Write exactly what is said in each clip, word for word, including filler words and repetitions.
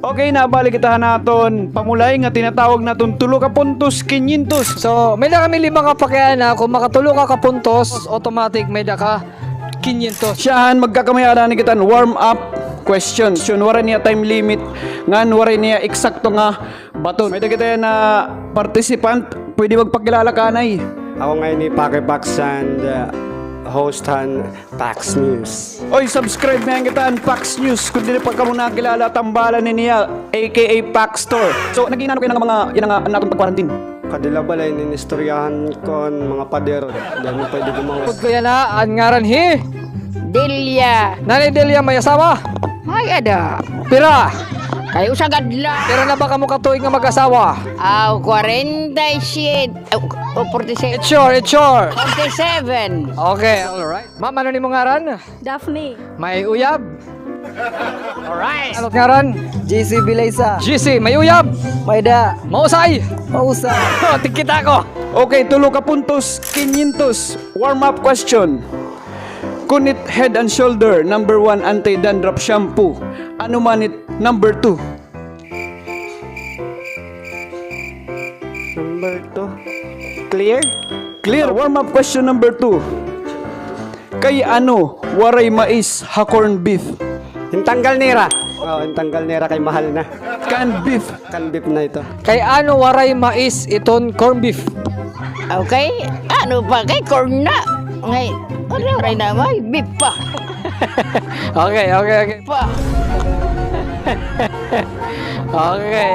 Okay, nabalik kita han aton pamulay nga tinatawag naton tulo ka puntos, kinyentos. So, may-ada kami lima ka pakiana. Kung makatulo ka ka puntos, automatic may-ada ka kinyentos. Siyahan, magkakamay-ada ni kita hin warm-up question. So, waray niya time limit, ngan waray niya eksakto nga baton. May-ada kita yana participant, pwede magpakilala kanay. Ako ngay-an hi Paki Pax and, uh, host han Pax News. Oy, subscribe ngay-an kita han Pax News. Kon diri pa kamo nakilala, tambalan niya, A K A Pax Store. So, nag-iinano kayo ng mga, yana nga, an aton pag-quarantine? Kadila balay, inistoryahan ko an mga pader. Dahil pwede gumawas. Pud ko yana, an ngaran hi Delia. Nanay Delia, may asawa? May-ada. Pira? Kay usa gad la. Pira na ba kamo katuig nga mag-asawa? Aw, kwarenta y siyete. Oh, oh, forty-seven. It's sure, it's sure. Forty-seven. Okay, all right. Ma'am, ano nimo ngaran? Daphne. May uyab? Alright. Ano ngaran? G C Bilaysa. G C, may uyab? May-ada. Mausay? Mausay. Oh, tigkita ko. Okay, tulo ka puntos, kinyentos. Warm-up question. Kun it Head and Shoulder number one anti-dandruff shampoo, ano man it number two? Number two. Clear? Clear. Warm-up question number two. Kay ano waray mais ha corn beef? Intanggal nira. Oh, intanggal nira kay mahal na. Canned beef. Canned beef na ito. Kay ano waray mais iton corn beef? Okay. Ano pa? Kay corn na. Ngay, ano, waray na, may beef pa. Okay, okay, okay. Pa. Okay.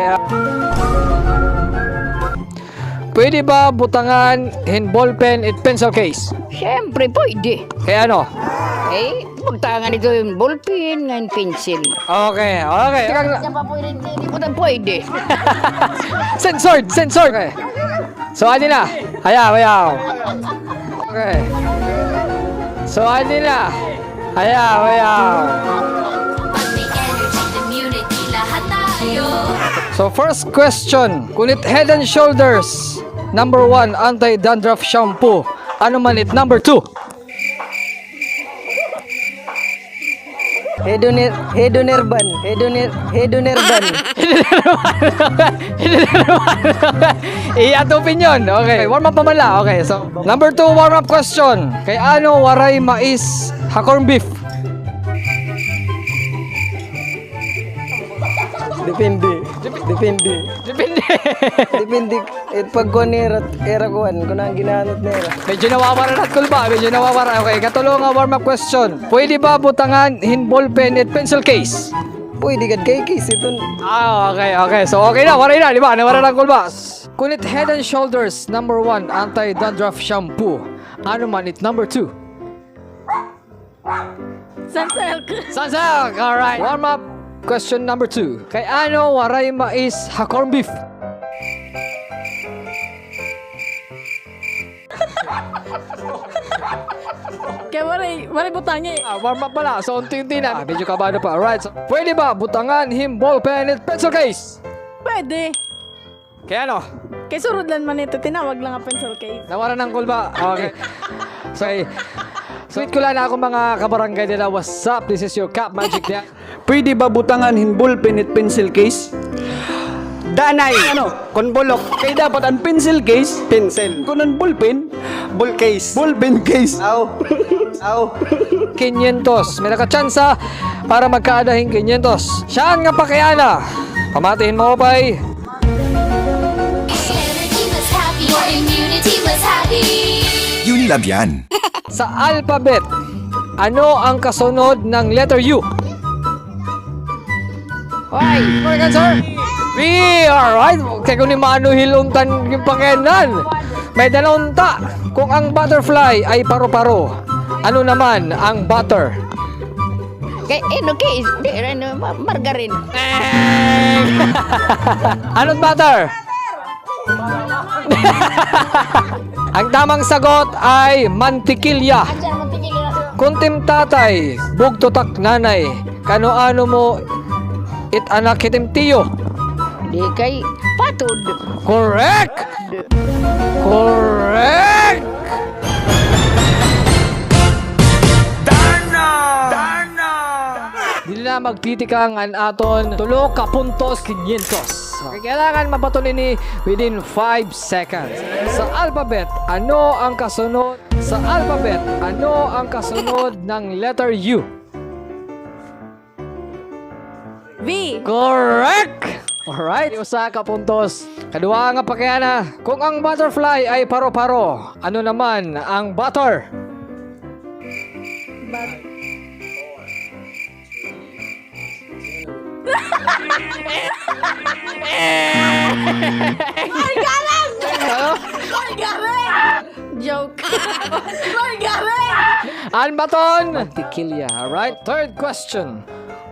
Pwede ba butangan hin ballpen it pencil case? Siyempre, pwede. Kay ano? Eh, butangan ito hin ballpen, ngan pencil. Okay, okay. Siya pa pwede, hindi ko na pwede. Censored, censored. Okay. So, adi na. Ayaw, ayaw. Okay. So, adi na. Ayaw, ayaw. So, first question. Kun it Head and Shoulders number one anti-dandruff shampoo, ano man it number two? Hedoner-, hedonerban. Hedoner-, hedonerban. Iya to opinyon. Okay, warm up pa man la. Okay, so, number two, warm up question. Kay ano waray mais ha corn beef? Depende. Depende. Depende. Depende. It pagkuan nira, ira kuan, kun ano an ginanot nira. Medyo nawawara na it kulba, medyo nawawara. Okay, ikatulo nga warm-up question. Pwede ba butangan hin ballpen it pencil case? Pwede gad kay case iton. Ah, okay, okay. So, okay na, waray na, di ba? Nawara na it kulba. Kun it Head and Shoulders number one anti-dandruff shampoo, ano man it number two? Sunsilk. Sunsilk! Alright. Warm up. Question number two. Kay ano waray mais ha corn beef? Kay waray, waray butangi. Ah, warm up pala. So, unti-unti na. Ah, medyo kabado pa. Alright. So, pwede ba butangan hin ballpen it pencil case? Pwede. Kay ano? Kay surod la man ito, tinawag la nga pencil case. Nawara na it kulba. Okay. So, greet ko la an akon mga kabarangay dida. What's up? This is your Cap Magic dida. Pwede ba butangan hin ballpen it pencil case? Danay. Ano? Kun bulok. Kay dapat an pencil case. Pencil. Kun an ballpen. Ball case. Ballpen case. Aw. Aw. Kinyentos. May-ada ka tsansa para magkaada hin kinyentos. Siyahan nga pakiana. Pamati hin maupay. Energy mas happy, your immunity mas happy. Unilab yan. Sa alphabet, ano ang kasunod ng letter U? Why? Correct answer? B, alright. Kay kun ni Mano Hilontan yung pakianan. May-ada na unta. Kung ang butterfly ay paru-paro, ano naman ang butter? Kay, eh, no, kay, di, ano, ma-, margarine. Ano butter? Ang tamang sagot ay mantikilya. Kun tim tatay, bugto tak nanay, kano-ano mo it anak hitim tiyo? Di kay patod. Correct! Correct! Dana! Dana! Dili na Pagtitikang an aton tulo ka puntos, kinyentos. Kailangan mapatol ini within five seconds. Sa alphabet, ano ang kasunod? Sa alphabet, ano ang kasunod ng letter U? V. Correct! Alright, usa ka puntos. Kaduha nga pakiana, kung ang butterfly ay paro-paro, ano naman ang butter? Bat- Ay, galing! Ano? Ay, galing! Joke. Ay, galing! An baton! Mantikilya, alright? Third question.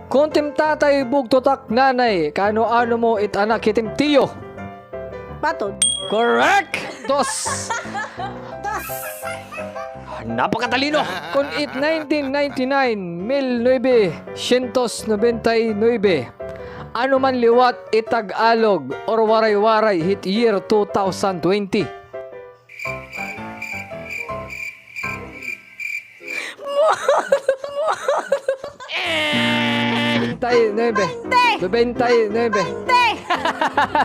Kon tim tatay bugto tak nanay, kaano-ano mo it anak hit im tiyo? Baton. Correct! Dos. Dos. Napakatalino. Kon it nineteen ninety-nine, mil novecientos nobenta y nuebe, ano man liwat it Tagalog or Waray-Waray hit year two thousand twenty? Nobenta y nuebe. Baynte. Nobenta y nuebe. Baynte.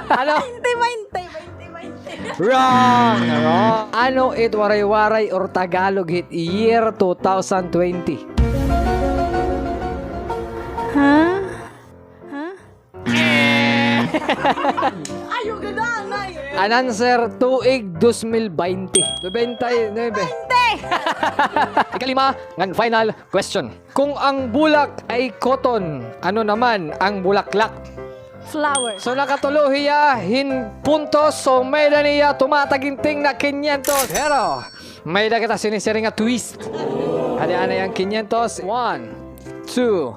Ano? Baynte, baynte, baynte, baynte. Wrong! Wrong! Ano it Waray-Waray or Tagalog hit year two thousand twenty? Ha? Ha? Ayaw ganahan, ay. An answer, tuig dos mil baynte. Nobenta y nuebe. Baynte! Ikalima, ngan final question. Kung ang bulak ay cotton, ano naman ang bulaklak? Flower. So, nakatulo hiya hin puntos. So, may-ada niya tumataginting na kinyentos. Pero, may-ada kita sinisiring nga twist. Adi anay an kinyentos. One, two,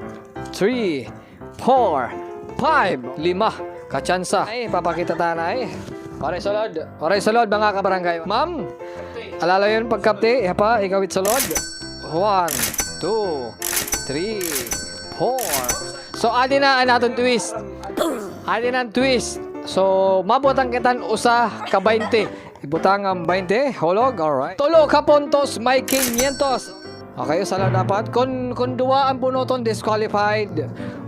three, four, five, lima. Katsansa. Ay, papakita ta anay. Waray sulod. Waray sulod, mga kabarangay. Ma'am, alalayon pagkapti. Iha pa, ikawit sulod. One, two, three, four. So, adi na an aton twist. Adi na an twist. So, mabutang kita hin usa ka baynte. Ibutang an baynte, hulog, alright. Tulo ka puntos, may kinyentos. Okay, usa la dapat. Kon, kon duwa an bunuton, disqualified.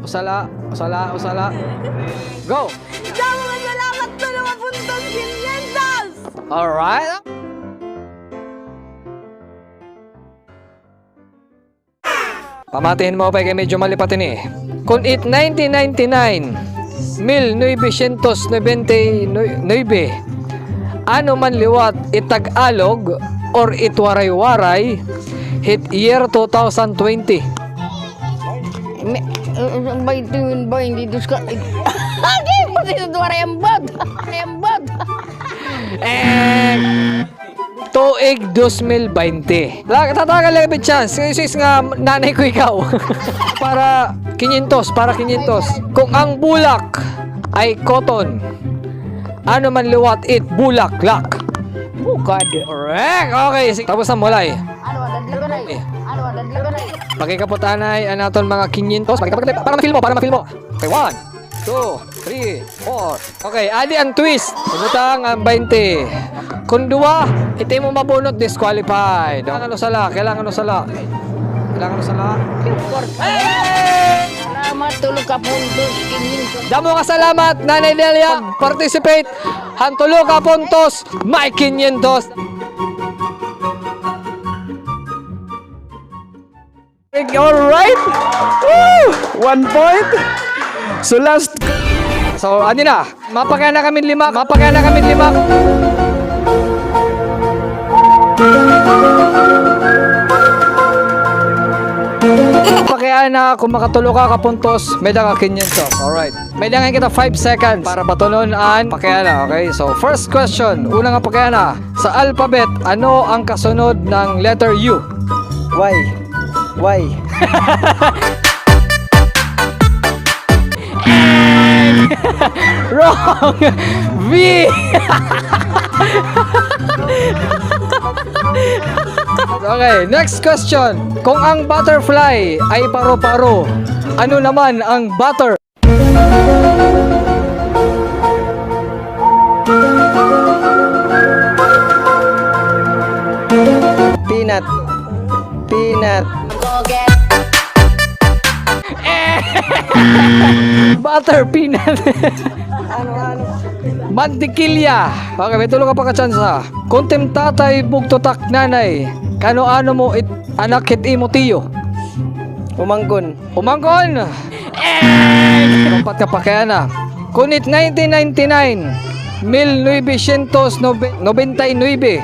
Usa la, usa la, usa la. Go! Damo nga salamat, tulo ka puntos, kinyentos! Alright. Pamati hin maupay kay medyo malipat ini. Kon it nineteen ninety-nine, mil novecientos nobenta y nuebe, ano man liwat it Tagalog or it Waray-Waray hit year two thousand twenty? Me, uh, baynte, baynte, dos ka, agi, pati sa Waray ambot. Ambot. Eh, Tuig dos mil baynte. La, tatagan la gihap chance. Isis nga nanay ko ikaw. Para kinyentos, para kinyentos. Kung ang bulak ay cotton, ano man liwat it bulaklak? Bukad. Correct. Okay, sige. Tapos na, Mulay. Ano, dadli ko na eh. Ano, dadli ko na eh. Pakikapot anay an aton mga kinyentos. Pakikapot, para ma-feel mo, para ma-feel mo. Okay, one, two, three, four. Okay, adi an twist. Ibutang an baynte. Kon duwa, it imo mabunot, disqualified. Kailangan usa la, kailangan usa la. Kailangan usa la. Hey! Salamat, tulo ka puntos, kinyentos. Damo nga salamat, Nanay Delia. Participate han tulo ka puntos, may kinyentos. All right. Woo! One point. So, last. So, adi na. Mapakiana kami lima. Mapakiana kami lima. Mapakiana, kon makatulo ka ka puntos, may-ada ka kinyentos. All right. May-ada ngani kita five seconds para patul-on an pakiana, okay? So, first question, una nga pakiana, sa alphabet, ano ang kasunod ng letter U? Y. Y. Wrong! V! Okay, next question. Kung ang butterfly ay paru-paro, ano naman ang butter? Peanut. Peanut. Butter peanut. Ano, ano? Mantikilya. Okay, may tulo ka pa ka tsansa. Kun tim tatay bugto tak nanay, kano-ano mo it anak hit imo tiyo? Umangkon. Umangkon! Upat ka pa kay ana. Kun it nineteen ninety-nine, mil novecientos nobenta y nuebe,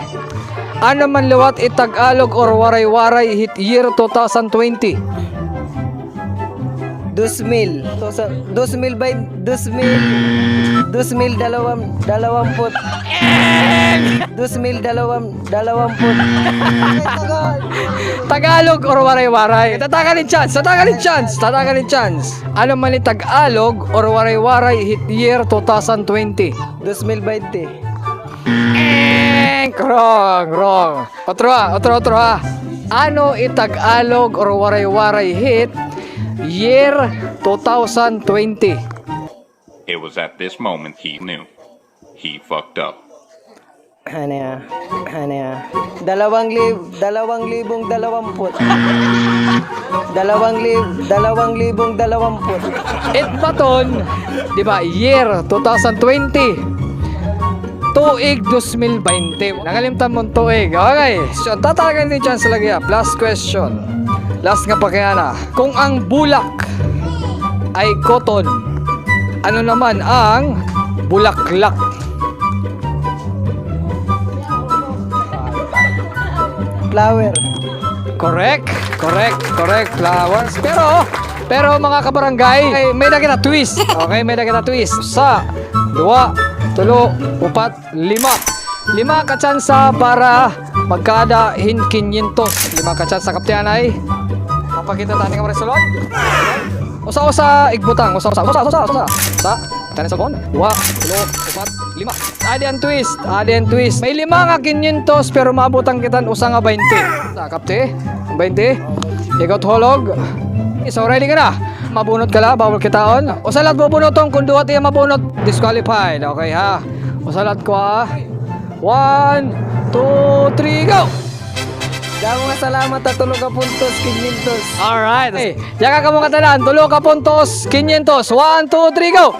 ano man liwat it Tagalog or Waray-Waray hit year two thousand twenty? Dos mil. Dos, dos mil bain-, dos mil, dos mil dalawang, dalawamput. Dos mil dalawang, dalawamput. Tagalog or Waray-Waray? Tatagan hin chance, tatagan hin chance, tatagan hin chance. Ano man it Tagalog or Waray-Waray hit year two thousand twenty? Dos mil baynte. Wrong, wrong. Otro ha, otro, otro ha. Ano it Tagalog or Waray-Waray hit year two thousand twenty? It was at this moment he knew. He fucked up. Ano ya? Ano ya? Dalawang lib-, dalawang libong dalawamput. Dalawang lib-, dalawang libong dalawamput. It baton, di ba, year two thousand twenty. Tuig dos mil baynte. Nakalimtan mo an tuig. Okay. So, tatagan ni chance lagi, ah. Last question. Last nga pa kay ana. Kung ang bulak ay cotton, ano naman ang bulaklak? Flower. Correct, correct, correct. Flowers. Pero, pero mga kabarangay, ay, may-ada kita twist. Okay, may-ada kita twist. Usa, duha, tulo, upat, lima. Lima ka tsansa para magkada hin kinyentos. Lima ka tsansa, Kaptianay. Papakita ta ani nga resulta. Usa-usa igbutang, usa-usa, usa-usa, usa-usa. Sa, tani sa kon. Duha, tulo, upat, lima. Adi an twist, adi an twist. May lima nga kinyentos pero maabot an kita hin usa nga baynte. Sa, Kapti, baynte. Ikaw, Holog. So, ready ka na? Mabunot ka la, bawal kitaon. Usa la it bubunoton, kun duha it iya mabunot, disqualified. Okay, ha? Usa la it kuha. One, two, three, go! Damo nga salamat ha tulo ka puntos, kinyentos. Alright. Hey, yaka kamo ngatanan, tulo ka puntos, kinyentos. One, two, three, go!